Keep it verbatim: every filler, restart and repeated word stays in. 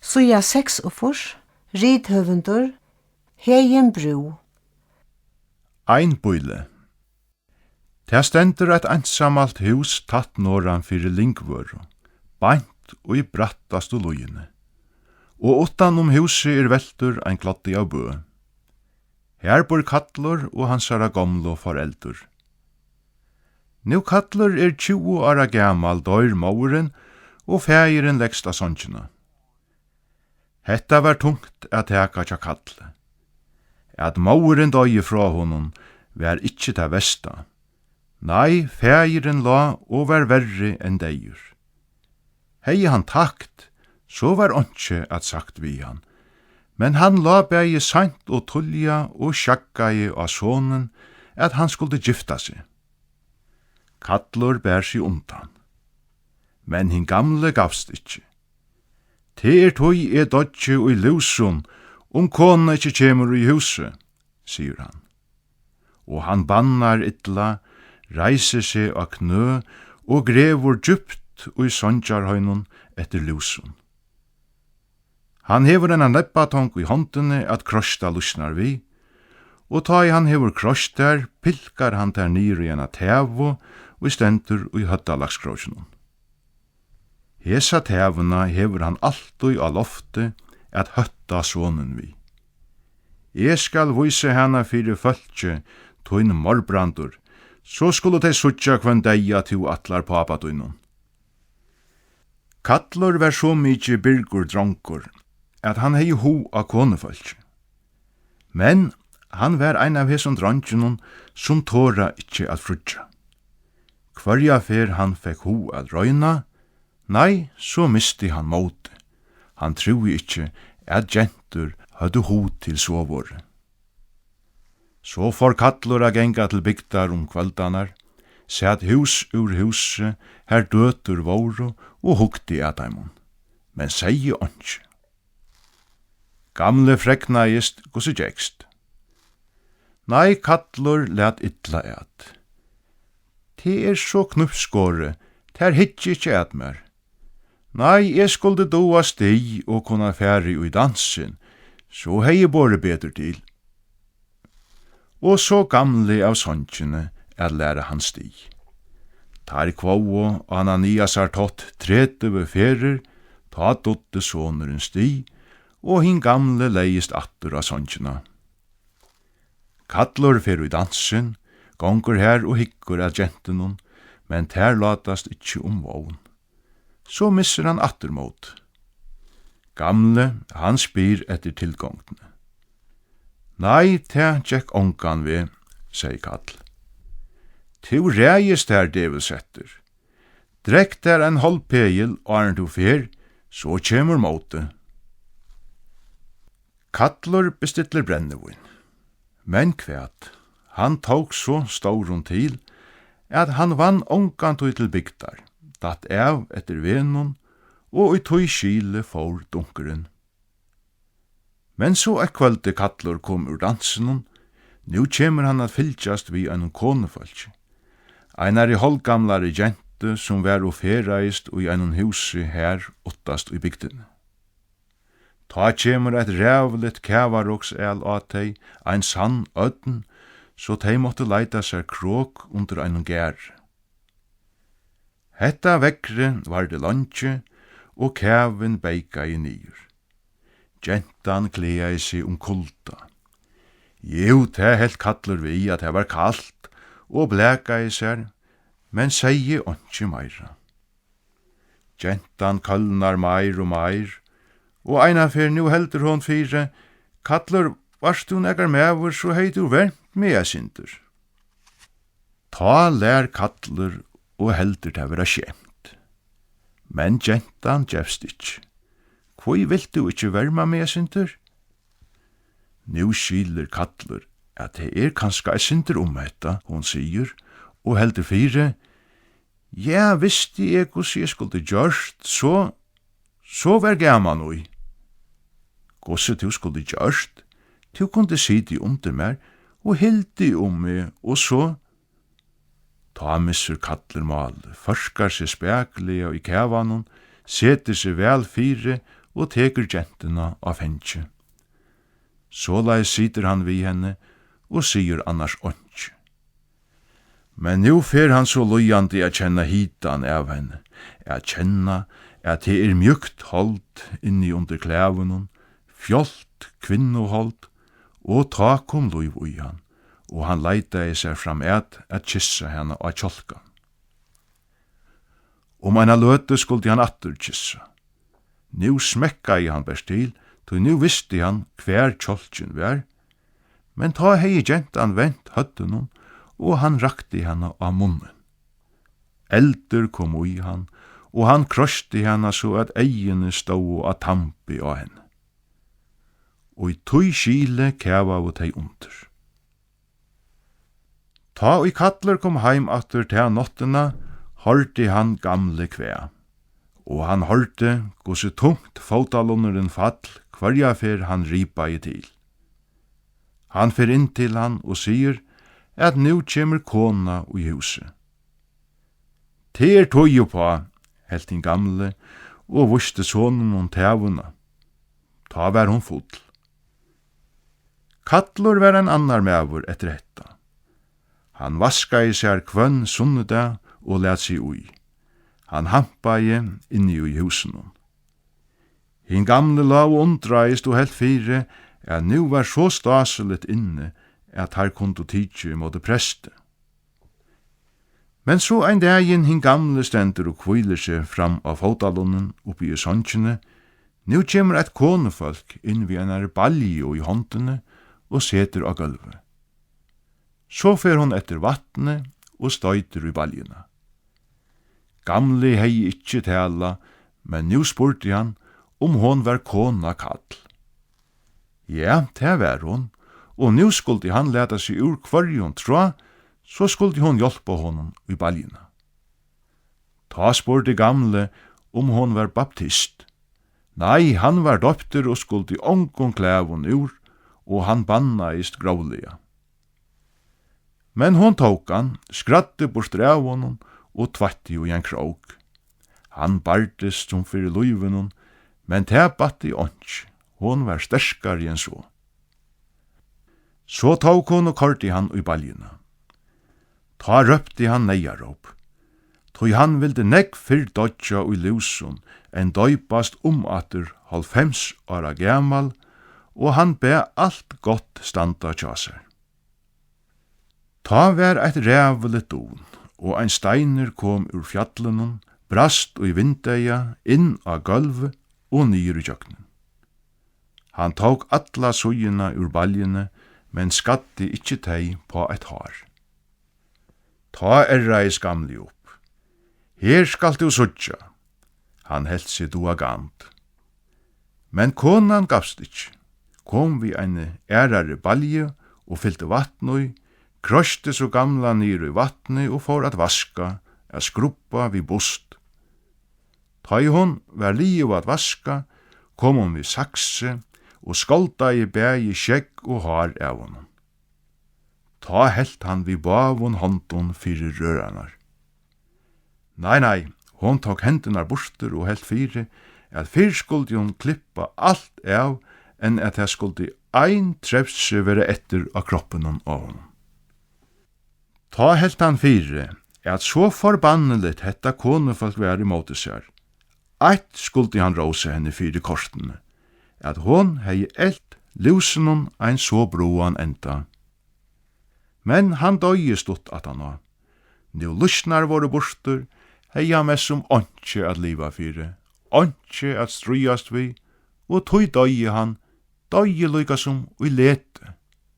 Síða seksogfýrs, rithøvundur, Heðin Brú. Einbýli. Tað stendur eitt einsamalt hús tætt norðan fyri Lyngvørðu, beint í brattastu líðini, og uttan um húsið er veltur ein gloddi av bø. Har býr Kallur og hansara gomlu foreldur. Nú Kallur er tjúgu ára gamal, doyr móðirin, og faðirin legst á songina. Hetta var tungt at taka hjá Kalli. At móðirin doyði frá honum, var ikki tað versta. Nei, faðirin lá og var verri enn deyður. Hevði hann tagt, so var einki at sagt við hann, men hann lá bæði seint og tíðliga og sjaggaði á sonin, at hann skuldi gifta seg. Kallur bar seg undan. Men hin gamli gavst ikki. Tað er tí eg doyggi í lúsum, um kona ikki kemur í húsið, sigur hann. Og hann bannar illa, reisir seg á knø og grevur djúpt í songjarheiminum eftir lúsum. Hann hevur eina nebbitong í hondini at kroysta lýsnar við, og tá ið hann hevur kroyst tær, pilkar hann tær niður í eina tævu, ið stendur í høvdalagskrókinum. Hesa tævuna hevur hann altíð á lofti at hótta sonin við. Eg skal vísa hana fyri fólki, tín morbrandur, so skulu tey síggja, hvønn deyða tú ætlar pápa tínum. Kallur var so mikið birgur drongur, at hann hevði hug á konufólki. Men hann var ein av hesum dreingjunum, sum tora ikki at fríggja. Hvørja ferð hann fekk hug at royna, nei, so misti hann mótið. Hann trúði ikki, at gentur høvdu hug til sovorðið. So fór Kallur at ganga til bygdar um kvøldarnar, sat hús úr húsi, har døtur vóru, og hugdi at teimum, men segði einki. Gamli fregnaðist, hvussu gekst. Nei, Kallur læt illa at. Tað er so knýpsskorið, tær hyggja ikki at mær. Nei, eg skuldi duga stig og kunna farið í dansin, so hevði borið betur til. Og so Gamli av songini at læra hann stig. Teir kvóðu Ananiasar tátt tretivu ferðir, tá dugdi sonurin stig, og hin gamli legðist aftur á songina. Kallur fer í dansin, gongur har og hyggur at gentunum, men tær látast ikki um vón. So missir hann aftur mótið. Gamli, hann spyr eftir tilgongdini. Nei, tað gekk ongan veg, segði Kall. Tú ræðist tær, dævilsettur. Drekk tær ein hálvpegil, áðrenn tú fer, so kemur mótið. Kallur bestillir brennivín. Men hvat, hann tók so stórum til, at hann vann ongantíð til bygdar, datt av eftir vegnum, og í tí skili fór dunkurin. Men so eitt kvøldið Kallur kom úr dansinum, nú kemur hann at fylgjast við einum konufólki, einari hálvgamlari gentu, sum var og ferðaðist í einum húsi har uttast í bygdini. Tá kemur eitt ræðuligt kavaroksæl á tey, ein sann ódn, so tey máttu leita sær krok undir einum garði. Hetta veðrið vardi leingi, og kavin beykaði niður. Gentan klagaði seg um kulda. Jú, tað helt Kallur við, at tað var kalt, og blakaði sær, men segði einki meira. Gentan kólnar meir og meir, og einaferð nú heldur hon fyri: Kallur, vart tú nakar maður, so hevði tú vermt meg eitt sindur. Tá lær Kallur og heldur tað vera skemt. Men gentan gevst ikki. Hví vilt tú ikki verma meg eitt sindur? Nú skilir Kallur, at tað er kanska eitt sindur um hetta, hon sigur, og heldur fyri: Ja, visti eg, hvussu eg skuldi gjørt, so, so var gaman í. Hvussu tú skuldi gjørt? Tú kundi sitið undir mær og hildið um meg, og so. Tá missir Kallur málið, førkar seg spakuliga í kavanum, setir seg væl fyri og tekur gentuna á fangið. Soleiðis situr hann við henni og sigur annars einki. Men nú fer hann so líðandi at kenna hitan av henni, at kenna, at tað er mjúkt hold inni undir klæðunum, fjálgt kvinnuhold, og tá kom lív í hann, og hann leitaði sær fram at at kyssa hana á kjálkan. Um eina løtu skuldi hann aftur kyssa. Nú smekkaði hann bert til, tí nú visti hann, hvar kjálkin var, men tá hevði gentan vent høvdinum, og hann rakti hana á munnin. Eldur kom í hann, og hann kroysti hana, so at eyguni stóðu á tambi á henni. Og í tí skili kavaðu tey undir. Tá ið Kallur kom heim aftur ta náttina, hoyrdi hann Gamli kvað, og hann hoyrdi, hvussu tungt fótalunnurin fall, hvørja ferð hann ripaði til. Hann fer inn til hann og sigur, at nú kemur kona í húsið. Tað er tíð uppá, helt hin gamli og vísti soninum tavuna. Tá var hon full. Kallur var ein annar maður eftir hetta. Hann vaskaði sær hvønn sunnudag og læt seg í. Hann hampaði inni í húsinum. Hin gamli lá og undraðist og helt fyri, at nú var so stásiligt inni, at teir kundu tikið ímóti presti. Men so ein dagin hin gamli stendur og hvílir seg fram á fótalunnin uppi í songini, nú kemur eitt konufólk inn við einari balju í hondini og setur á gólvið. So fer hon eftir vatni og stoytir í baljuna. Gamli hevði ikki talað, men nú spurdi hann, um hon var kona Kall. Ja, tað var hon, og nú skuldi hann lata seg úr hvørjum tráð, so skuldi hon hjálpa honum í baljuna. Tá spurdi gamli, um hon var baptist. Nei, hann var doyptur og skuldi ongum klæðum úr, og hann bannaðist gróvliga. Men hon tók hann, skræddi burtur av honum og tveitti í ein krók. Hann bardist sum fyri lívinum, men tað batti einki, hon var sterkari enn so. So tók hon og koyrdi hann í baljuna. Tá rópti hann neyðaróp, tí hann vildi nógv fyrr doyggja í lúsum enn doypast um aftur hálvfems ára gamal, og hann bað alt gott standa hjá sær. Tá var eitt ræðuligt dun, og ein steinur kom úr fjallinum, brast í vindeygað, inn á gólv og niður ígjøgnum. Hann tók alla síðuna úr baljuni, men skaddi ikki tey pá eitt hár. Tá erraðist gamli upp. Her skalt tú síggja. Hann helt seg duga gand. Men konan gavst ikki, kom við eini aðrari balju og fylti vatn í, kroysti so gamla niður í vatnið og fór at vaska, at skrubba við bust. Tá ið hon var liðug at vaska, kom hon við saksi og skoldaði bæði skegg og hár av honum. Tá helt hann við báðum hondum fyri rørarnar. Nei, nei, hon tók hendurnar burtur og helt fyri, at fyrr skuldi hon klippa alt av, enn at tað skuldi ein trevsi vera eftir á kroppinum á honum. Tá helt hann fyri, at so forbanniligt hetta konufólk var ímóti sær, eitt skuldi hann rósa henni fyri kortini, at hon hevði elt lúsunum ein so bráðan enda. Men hann doyði stutt aftaná. Nú lýsnar vóru burtur, hevði hann mest sum einki at liva fyri, einki at stríðast við, og tí doyði hann, doyði líka sum í leti,